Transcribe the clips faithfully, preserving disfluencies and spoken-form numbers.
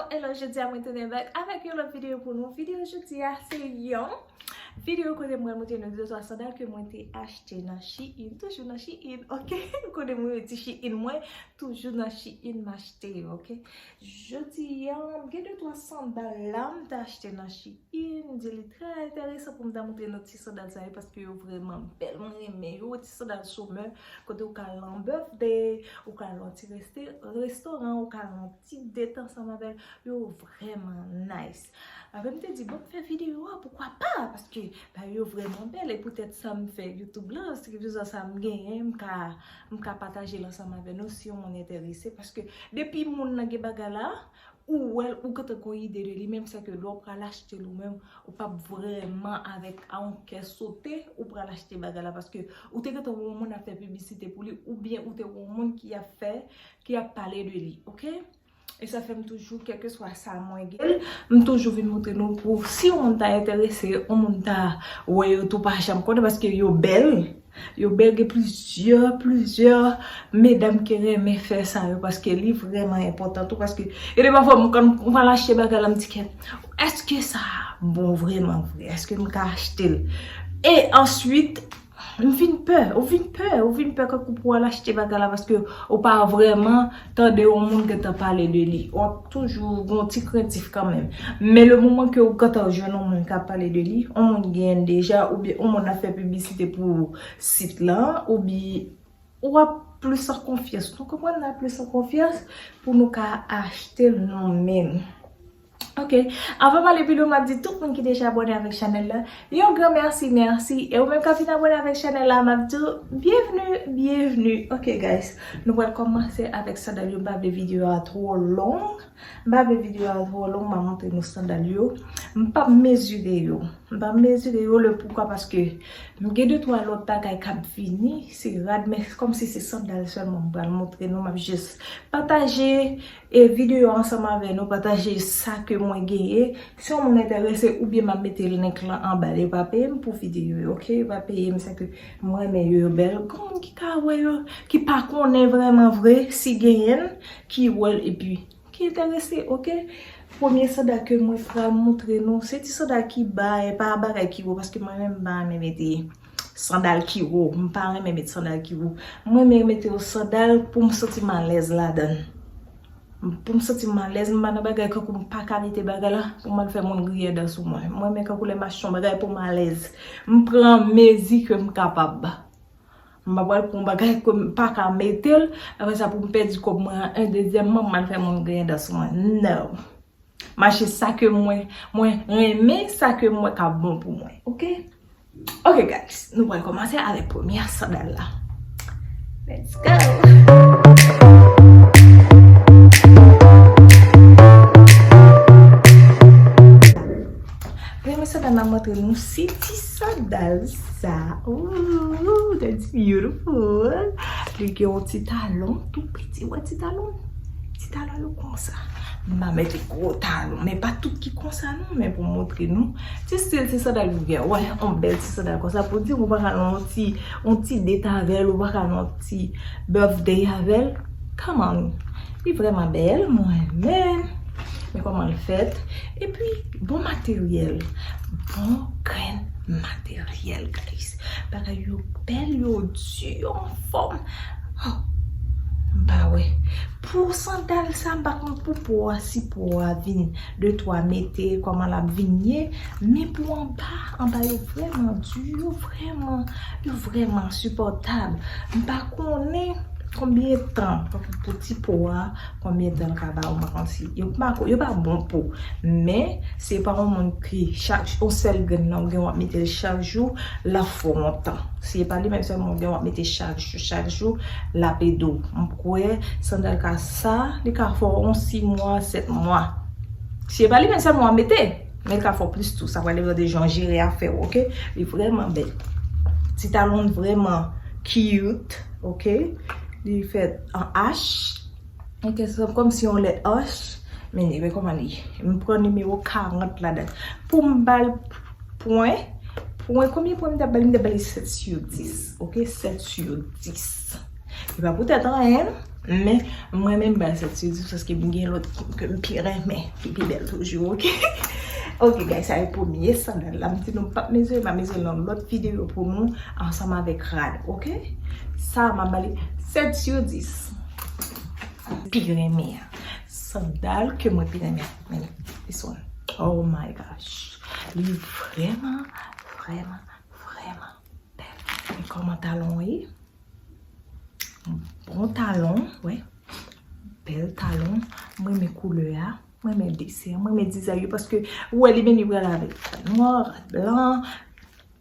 Hello, jodi a mwen tounen back avèk yon lòt videyo pou nou. Videyo jodi a se yon videyo kote mwen montre nou de twa sandal ke mwen te achte nan Shein. Toujou nan Shein, ok? Kote mwen redi Shein mwen, toujou nan Shein m achte yo, ok? Jodi a, m gen de twa sandal la m te achte nan Shein. M di li trè enteresan pou m ta montre nou ti sandal sa yo paske yo vrèman bèl. Mwen renmen yo, ti sandal chomè kote ou ka al nan birthday, ou ka al nan ti reste- restoran, ou ka al nan ti date ansanm avè l, yo vrèman nice. Apre m te di, bon, m fè videyo a, poukwa pa? Paske ba yo vrèman bèl, e poutèt sa m fè YouTube la, se ki sa m genyen, m ka, m ka pataje l ansanm avè nou si yon moun enterese, paske depi moun nan gen bagay la, ou wè l, ou gentan gon ide de li, menm sa ke lè w pral achte l ou menm, ou p ap vrèman avèk a yon kè sote, ou pral achte bagay la, paske ou te gentan wè yon moun ap fè piblisite pou li, oubyen ou te wè yon moun ki ap fè, ki ap pale de li, ok? E sa fè m toujou, kèlkeswa sa mwen gen, m toujou vin montre nou pou si yon moun ta enterese, yon moun ta wè yo tou pa janm konnen, paske yo bèl. Yo bèl, gen plizyè, plizyè medam ki renmen fè sa yo, paske li vrèman enpòtan tou, paske gen de pafwa m, kan m pral achte bagay la, m di kè m, èske sa bon vrèman vre? Èske m ka achte l? E answit, m vin pè, ou vin pè, ou vin pè kankou pou w al achte bagay la, paske ou pa vrèman tande yon moun gentan pale de li. W ap toujou gon ti krentif kanmenm. Men le moman ke ou gentan jwenn yon moun k ap pale de li, yon moun genyen l deja, oubyen yon moun ap fè piblisite pou sit lan, oubyen w ap plis an konfyans. Nou konprann, n ap plis an konfyans pou nou ka achte l nou menm. Ok, anvan m ale pi lwen, m ap di tout moun ki deja abòne avèk chanèl la, yon gran mèsi, mèsi. E ou menm k ap vin abòne avèk chanèl la, m ap di w, byenvni, byenvni. Ok, guys, nou pral kòmanse avèk sandal yo. M pa vle videyo a twò long. M pa vle videyo a twò long, m ap montre nou sandal yo. M p ap mezire yo. M p ap mezire yo, le poukwa, paske m gen de twa lòt bagay k ap vini, se rad, men kòmsi se sandal sèlman m pral montre nou, m ap jis pataje e videyo ansanm avè nou, pataje sa ke mwen genyen. Si yon moun enterese, oubyen m ap mete link lan anba, li pa peye m pou videyo yo, ok? Yo pa peye m, se ke mwen renmen yo, yo bèl. Gen moun ki ka wè yo, ki pa konnen vrèman vre, si genyen, ki wè l, epi ki enterese, ok? Premye sandal ke mwen pral montre nou, se ti sandal ki ba, e pa bagay ki wo, paske mwen menm m pa renmen mete sandal ki wo. M pa renmen met sandal ki wo. Mwen renmen mete yon sandal pou m santi m alèz ladan l. Pou m santi m alèz, m pa nan bagay kankou m pa ka mete bagay la, pou m al fè moun griyen dan sou mwen. Mwen renmen kankou lè m achte yon bagay pou m alèz. M pran mezi ke m kapab. M pa pral pran yon bagay ke m pa ka mete l, apre sa pou m pèdi kòb mwen an, e dezyèmman, m al fè moun griyen dan sou mwen. No. M achte sa ke mwen, mwen renmen, sa ke mwen ka bon pou mwen. Ok? Ok, guys, nou pral kòmanse avèk premyè sandal la. Let's go! Premye sandal m ap montre nou, se ti sandal sa. Ooh, that's beautiful. Li gen yon ti talon tou piti. Wè ti talon? Ti talon yo konsa. M pa mete gwo talon, men pa tout ki konsa non, men pou montre nou. Ti stil ti sandal yo gen. Wè, yon bèl ti sandal konsa pou di ou pa ka nan yon ti, yon ti date avè l, ou pa ka nan yon ti birthday avè l. Come on. Li vrèman bèl, mwen renmen. Men kòman l fèt. Epi, bon materyèl. Bon grenn materyèl, guys. Bagay yo bèl, yo di, yo anfòm. Oh, m pa wè. Pou sandal sa, m pa konn pou po a, si po a vin de twa mete, kòman l ap vin ye. Men pou anba, anba yo vrèman di, yo vrèman, yo vrèman sipòtab. M pa konnen konbyen tan, pou ti po a, konbyen tan l ka ba ou, m pa konn si, yo pa, yo pa bon pou. Men, se pa yon moun ki, chak, yon sèl grenn nan, ou gen w ap mete l chak jou, l ap fè w yon tan. Si e pa li menm sèlman, ou gen w ap mete chak jou, chak jou, l ap ede w. M kwè, sandal ka sa, li ka fè w yon sis mwa, sèt mwa. Si e pa li menm sèlman w ap mete, men l ka fè w plis tou. Sa pral depann de jan w jere afè w, ok? Li vrèman bèl. Ti talon vrèman cute, ok? Li fèt an H. Ok, se kòmsi yon lèt H. Men, men kòman li ye? M pran nimewo karant ladan l. Pou m ba l pwen, pwen, konbyen pwen m t ap ba li? M t ap ba li sèt sur dis, ok? Sèt sur dis. E pa poutèt anyen, Men, mwen menm bay sèt sou dis paske m gen lòt ke m pi renmen, ki pi bèl toujou, oke? Oke, guys, sa e premye sandal la. M di nou m p ap mezire, m a mezire nan lòt videyo pou nou, ansanm avèk rad, oke? Sa, m ap ba li sèt sou dis. Pi renmen an. Sandal ke mwen pi renmen. Men, this one. Oh my gosh. Li vrèman, vrèman, vrèman bèl. Men kòman talon ye? Bon talon, wè. Bèl talon. Mwen renmen koulè a. Mwen renmen desen. Mwen renmen dizay yo paske ou wè li menm li pral avèk rad nwa, rad blan.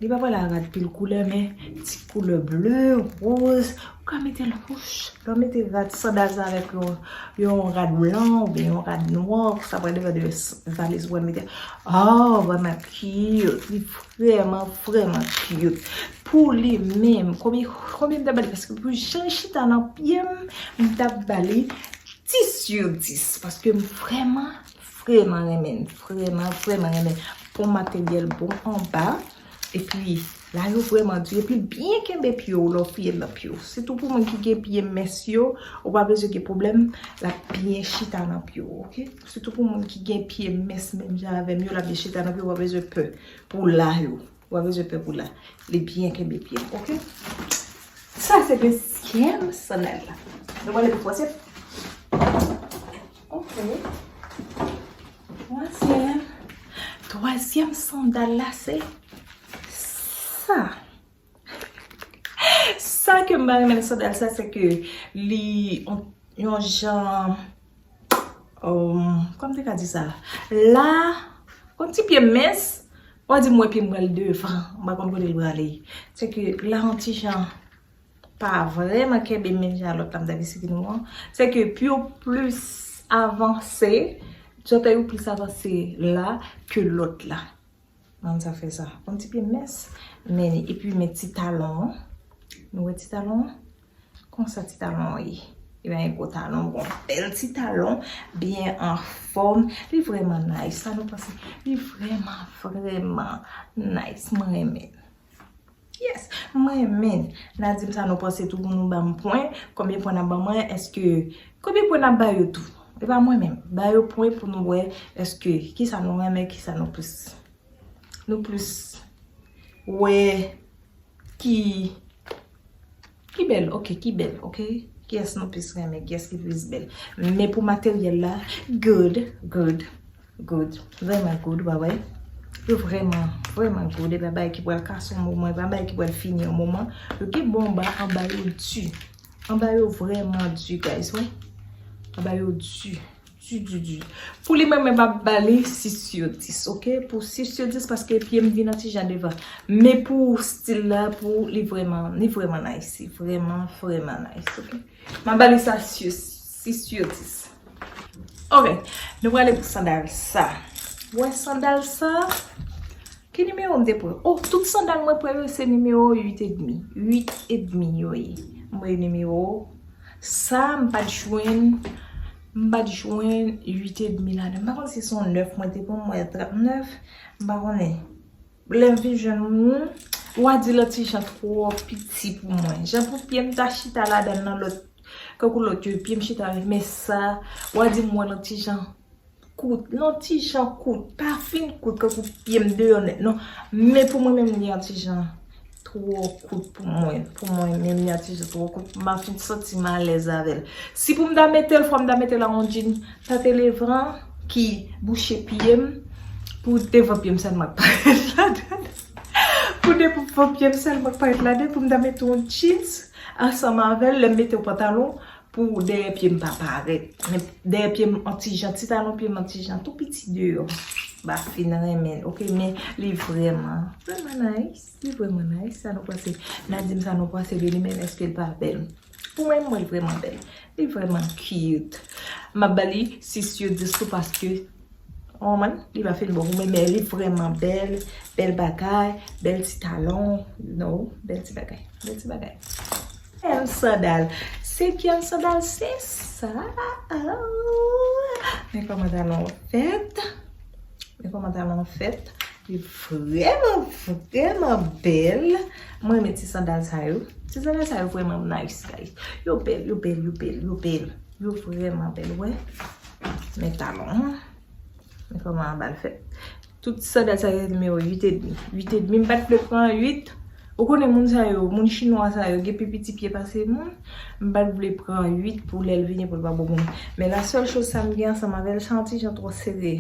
Li pa pral ak rad pil koulè, men ti koulè ble, woz. Ou ka mete l wouch. Lè w mete rad sandal sa avèk yon, yon rad blan oubyen yon rad nwa, sa pral depann de s-, valiz ou pral mete. Oh, vrèman cute. Li vrèman, vrèman cute. Pou li menm, konbyen, konbyen m ta ba li? Paske pou jan l chita nan pye m, m t ap ba li dis sou dis. Paske m vrèman, vrèman renmen l. Vrèman, vrèman renmen l. Bon materyèl, bon anba. Epi, la yo vrèman di. Epi, l byen kenbe pye w lè w fouye l nan pye w. Sitou pou moun ki gen pye mens yo, ou pa bezwen gen pwoblèm. L ap byen chita nan pye w, oke? Sitou pou moun ki gen pye mens menm jan avè m yo, l ap byen chita nan pye w, ou pa bezwen pè pou la yo. Ou pa bezwen pè pou la. Li byen kenbe pye m, oke? Sa se dezyèm sandal la. Nou prale pou twazyèm. Oke. Twazyèm. Twazyèm sandal la se sa. Sa ke m pa renmen nan sandal sa, se ke li yon, yon jan, um, kòman m te ka di sa? La, yon ti pye mens, w a di m wè pye m pral devan, m pa konn kote l prale. Se ke la yon ti jan pa vrèman kenbe menm jan lòt la m t ap esplike nou an. Se ke pye w plis avanse, jantèy ou plis avanse la ke lòt la. Mwen sa fè sa. Yon ti pye mens, men epi men ti talon an. Nou wè ti talon an? Konsa ti talon an ye. Li pa gen gwo talon, bon, bèl ti talon, byen anfòm. Li vrèman nice. Sa nou panse? Li vrèman, vrèman nice. Mwen renmen l. Yes, mwen renmen l. N a di m sa nou panse tou pou nou ban m pwen. Konbyen pwen n ap ban mwen? Èske, konbyen pwen n ap ba yo tou? E pa mwen menm. Ba yo pwen pou nou wè èske kisa nou renmen, kisa nou plis. Nou plis wè ki, ki bèl, oke, ki bèl, oke? Kiyès nou plis renmen, kiyès ki plis bèl? Men pou materyèl la, good, good, good. Vrèman good, ou pa wè? Yo vrèman, vrèman good. E pa bagay ki pral kase yon moman, e pa bagay ki pral fini yon moman. Yo gen bon anba, anba yo di. Anba yo vrèman di, guys, wè. Anba yo di. Di, di, di. Pou li menm, mwen m ap ba li sis sou dis, oke? Pou sis sou dis, paske pye m vin yon ti jan devan. Men pou stil la, pou li vrèman, li vrèman nice. Li vrèman, vrèman nice, oke? M ap ba li sa sis, sis sou dis. Oke, nou prale pou sandal sa. Wè sandal sa? Ki nimewo m te pran? Oh, tout sandal mwen pran yo se nimewo uit edmi. Uit edmi yo ye. Mwen nimewo sa, m pa t jwenn, m pa t jwenn uit edmi ladan. M pa konn si se yon nèf mwen te pran, mwen trannèf, m pa konnen. Lè m vin jwenn ou, w a di l yon ti jan twò piti pou mwen. Jan pou pye m ta chita ladan l nan lòt, kankou lòt yo, pye m chita, men sa, w a di m wè l yon ti jan kout, yon ti jan kout, pa fin kout kankou pye m deyò nèt non, men pou mwen menm li yon ti jan twò kout pou mwen, pou mwen menm li yon ti jan twò kout, m a fin santi m alèz avè l. Si pou m ta mete l, fò m ta mete l a yon djin tante levan ki bouche pye m, pou devan pye m sèlman k parèt ladan l. Pou devan pye m sèlman k parèt ladan l, pou m ta mete yon djins ansanm avè l, lè m mete yon pantalon, pou dèyè pye m pa parèt. Men dèyè pye m yon ti jan, ti talon pye m yon ti jan tou piti deyò. M pa fin renmen l, oke, men li vrèman, vrèman nice. Li vrèman nice, sa nou panse? N a di m sa nou panse de li, men èske l pa bèl? Pou mwen, m wè l vrèman bèl. Li vrèman cute. M ap ba li sis sou dis tou paske, oh man, li pa fin bon pou mwen, men li vrèman bèl. Bèl bagay, bèl ti talon. No, bèl ti bagay. Bèl ti bagay. Senkyèm sandal. Senkyèm sandal, se sa. Men kòman talon an fèt. Men kòman talon an fèt. Li vrèman, vrèman bèl. Mwen renmen ti sandal sa yo. Ti sandal sa yo vrèman nice, guys. Yo bèl, yo bèl, yo bèl, yo bèl. Yo vrèman bèl, wè. Men talon an. Men kòman anba l fèt. Tout sandal sa yo nimewo uit edmi. Uit edmi, m pa t vle pran uit. Ou konnen moun sa yo, moun chinwa sa yo, gen pi piti pye pase moun. M pa t vle pran uit pou lè l vini pou l pa bon pou mwen. Men la sèl choz sa m gen ansanm avè l, se yon ti jan twò sere.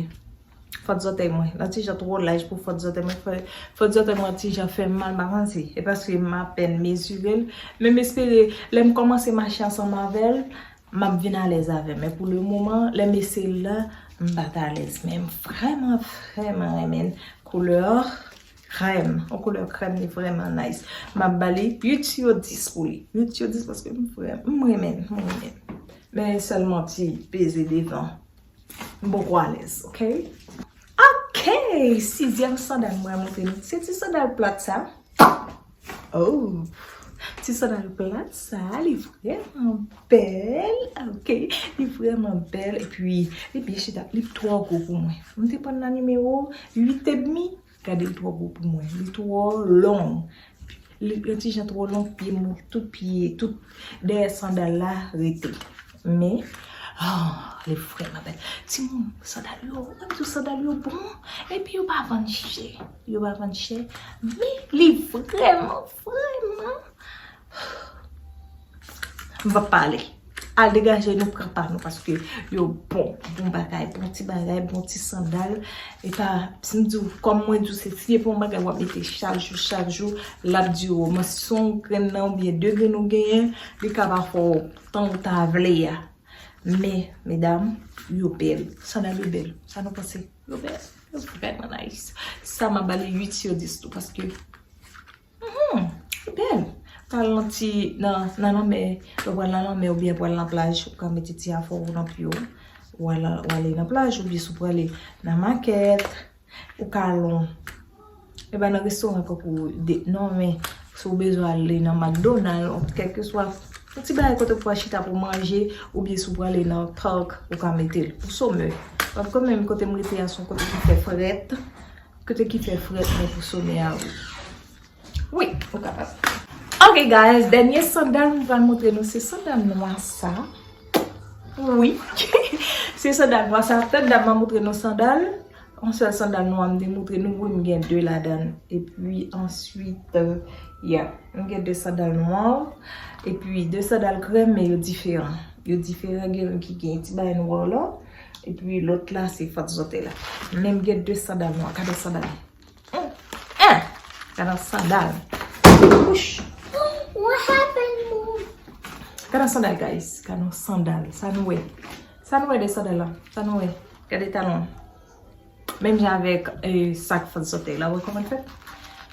Fòt zòtèy mwen. L yon ti jan twò laj pou fòt zòtèy mwen. Fò-, fòt zòtèy mwen yon ti jan fè m mal, m pa konn si. E paske m apèn mezire l. Men m espere, lè m kòmanse mache ansanm avè l, m ap vin alèz avè l. Men pou le moman, lè m eseye l la, m pa t alèz. Men m vrèman, vrèman renmen koulè krèm. Yon koulè krèm, li vrèman nice. M ap ba li uit sou dis pou li. Uit sou dis paske m vrèman, m renmen, m renmen. Men sèlman ti peze devan. M poko alèz, ok? Ok! Sizyèm sandal mwen montre nou. Se ti sandal plat sa. Oh! Ti sandal plat sa, li vrèman bèl. Ok, li vrèman bèl. Epi, li byen chita, li twò gwo pou mwen. M te pran nan nimewo uit edmi. Gade, li twò gwo pou mwen. Li twò long. Li, li ti jan twò long, pye m, tout pye, tout dèyè sandal la rete. Men, oh, li vrèman bèl. Timoun, sandal yo, mwen di w sandal yo bon, epi yo pa vann chè. Yo pa vann chè, men li vrèman, vrèman, m p ap pale. Al degaje nou, pran pa nou, paske yo bon, bon bagay, bon ti bagay, bon ti sandal. E pa, si m di w, kòm mwen di w, se si e pa yon bagay w ap mete chak jou, chak jou, l ap dire w. Men si se yon grenn nan oubyen de grenn ou genyen, li ka pa fè w tan ou ta vle a. Men, medam, yo bèl. Sandal yo bèl. Sa nou panse? Yo bèl. Yo vrèman nice. Sa, m ap ba li uit sou dis tou, paske Hmm, bèl. Pral nan ti, nan, nan lanmè, lè w pral nan lanmè oubyen pral nan plaj, ou ka mete ti afè w nan pye w. W al, w ale nan plaj oubyen si w prale nan makèt, ou ka al, e pa nan restoran kankou de, non, men si w bezwen ale nan McDonald, kèlkeswa, yon ti bagay kote pou w chita pou manje, oubyen si w prale nan park, ou ka mete l pou somè. Paske menm kote m rete a, se yon kote ki fè frèt, kote ki fè frèt, men pou somè a, wi. Wi, ou kapab. Ok, guys, dènye sandal m pral montre nou, se sandal nwa sa. Wi. Se sandal nwa sa. Tèt dam nan montre nou sandal. Yon sèl sandal nwa m te montre nou, wi, m gen de ladan. Epi answit, euh, yeah, m gen de sandal nwa. Epi de sandal krèm, men yo diferan. Yo diferan, gen youn ki gen ti bagay nwa la. Epi lòt la, se fòt zòtèy la. Men m gen de sandal nwa. Gade sandal. Hum, hein. Gade sandal. Wouch. What happened, Mom? Gade sandal, guys. Gade sandal. Sa nou wè. Sa nou wè de sandal la. Sa nou wè. Gade talon. Menm jan avèk, eh, sa k fòt zòtèy la. Wè kòman l fèt?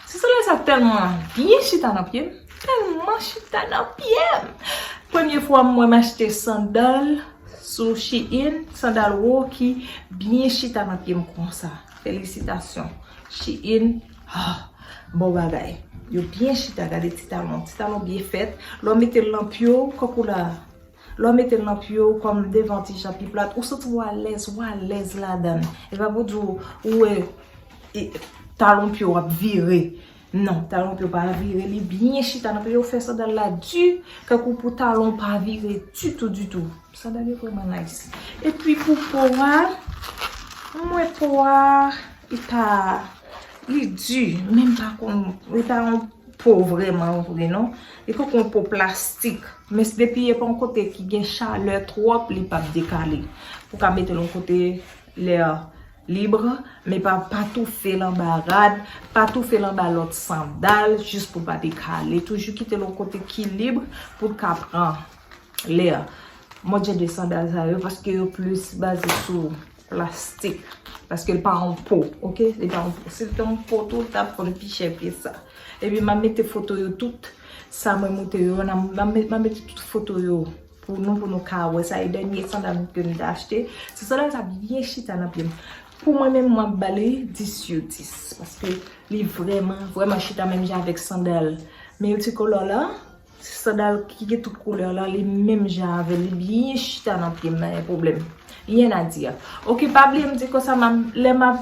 Ti sandal sa tèlman byen chita nan pye m. Tèlman chita nan pye m. Premye fwa m wè m achte sandal sou Shein, sandal wo ki byen chita nan pye m konsa. Felisitasyon. Shein, ah, bon bagay. Yo byen chita, gade ti talon. Ti talon byen fèt. Lè w mete l nan pye w, kankou la. Lè w mete l nan pye w, kòm devan ti jan pi plat, ou santi w alèz, ou alèz ladan l. E pa pou di w, ou wè, e, talon pye w ap vire. Non, talon pye w pa vire, li byen chita nan pye w, fè sandal la di, kankou pou talon pa vire ditou, ditou. Sandal yo vrèman nice. Epi pou po a, mwen po a, li pa, li di, men m pa konn, li pa yon po vrèman vre, non. Li konn yon po plastik. Men depi e pa yon kote ki gen chalè twòp, li p ap dekale. Ou ka mete l yon kote lè lib, men pa, pa toufe l anba rad, pa toufe l anba lòt sandal, jis pou l pa dekale. Toujou kite l yon kote ki lib pou l ka pran lè. Mwen gen de sandal sa yo, paske yo plis baze sou plastik. Paske l pa yon po, ok? Li pa yon po. Si l te yon po tou, l t ap konn pi chè ke sa. Epi m ap mete foto yo tout. Sa mwen montre yo, m ap, m ap mete tout foto yo pou nou, pou nou ka wè. Sa e dènye sandal ke m te achte. Ti sandal sa byen chita nan pye m. Pou mwen menm, mwen ap ba li dis sou dis. Paske li vrèman, vrèman chita menm jan avèk sandal multicolor la. Sandal ki gen tout koulè la, li menm jan avè l, li byen chita nan pye m, pa gen pwoblèm. Rien à dire. Ok, pa bliye m di konsa, m ap, lè m ap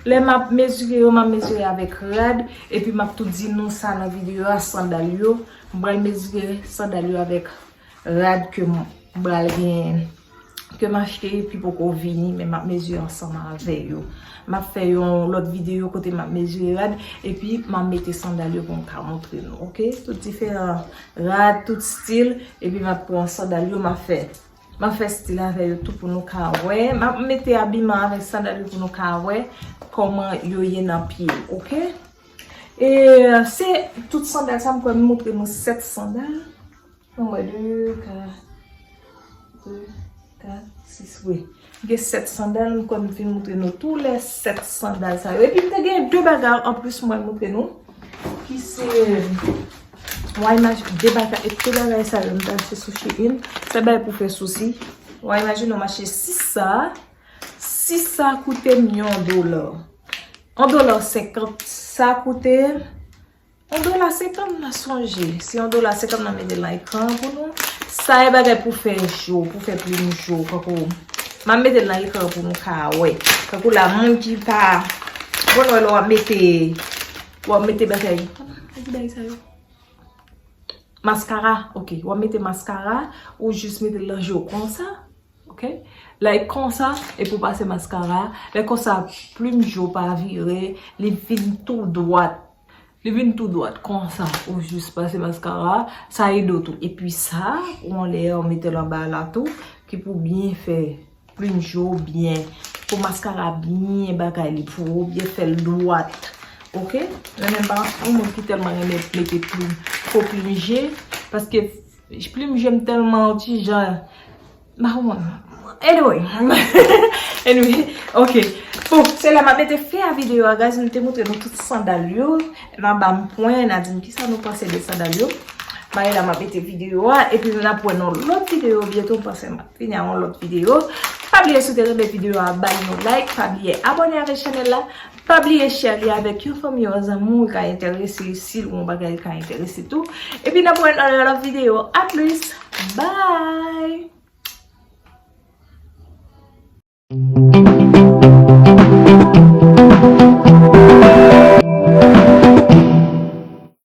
Lè m ap mezire yo, m ap mezire avèk rad, epi m ap tou di nou sa nan videyo a, sandal yo. M pral mezire sandal yo avèk rad ke m pral gen, ke m achte, epi poko vini, men m ap mezire ansanm avè yo. M ap fè yon lòt videyo kote m ap mezire rad, epi m ap mete sandal yo pou m ka montre nou, oke? Tout diferan rad, tout stil, epi m ap pran sandal yo, m ap fè M ap fè stil avè yo tou pou nou ka wè. M ap mete abiman avèk sandal yo pou nou ka wè kòman yo ye nan pye, oke? E se tout sandal sa m kwè m montre nou sèt sandal. Mwen wè de, kat, de, kat, sis, wi. M gen sèt sandal, m kwè m fin montre nou tou lè sèt sandal sa yo. Epi m te gen de bagay anplis mwen montre nou. Ki se, w a imaj-, de bagay, e tout bagay sa yo, m te achte sou Shein. Se bagay pou fè sousi. W a imajine w m achte sis sa. Sis sa koute m yon dola. Yon dola senkant sa koute. Yon dola senkant nan sonje. Se yon dola senkant nan mete nan ekran pou nou. Sa e bagay pou fè jo, pou fè plim jo, kankou. M ap mete l nan ekran pou nou ka wè. Kankou la, moun ki pa konn wè lè w ap mete, w ap mete bagay. Ki bagay sa yo? Maskara, oke. W ap mete maskara, ou jis mete l nan je w konsa, oke. Like konsa, epi w pase maskara. Lè konsa, plim je w pa vire, li vin tou dwat. Li vin tou dwat konsa, ou jis pase maskara, sa ede w tou. Epi sa, ou anlè, ou mete l anba la tou, ki pou byen fè plim je w byen, pou maskara byen bagay li, pou ou byen fè l dwat. Oke? Mwen menm pa yon moun ki tèlman renmen mete plim, fo plim je, paske plim je m tèlman yon ti jan, m pa konprann. Anyway. Anyway, oke. Bon, se la m ap mete fen a videyo a, guys. M te montre nou tout sandal yo. N a ba m pwen, n a di m kisa nou panse de sandal yo. Bagay la m ap mete videyo a, epi n ap wè nan lòt videyo byento, m panse m ap vini a yon lòt videyo. Pa bliye si w te renmen videyo a, bay yon like, pa bliye abòne avèk chanèl la, pa bliye share li avèk yon fanmi, yon zanmi w ka enterese, si l wè yon bagay li ka enterese tou. Epi n ap wè nan yon lòt videyo. A plis, bye!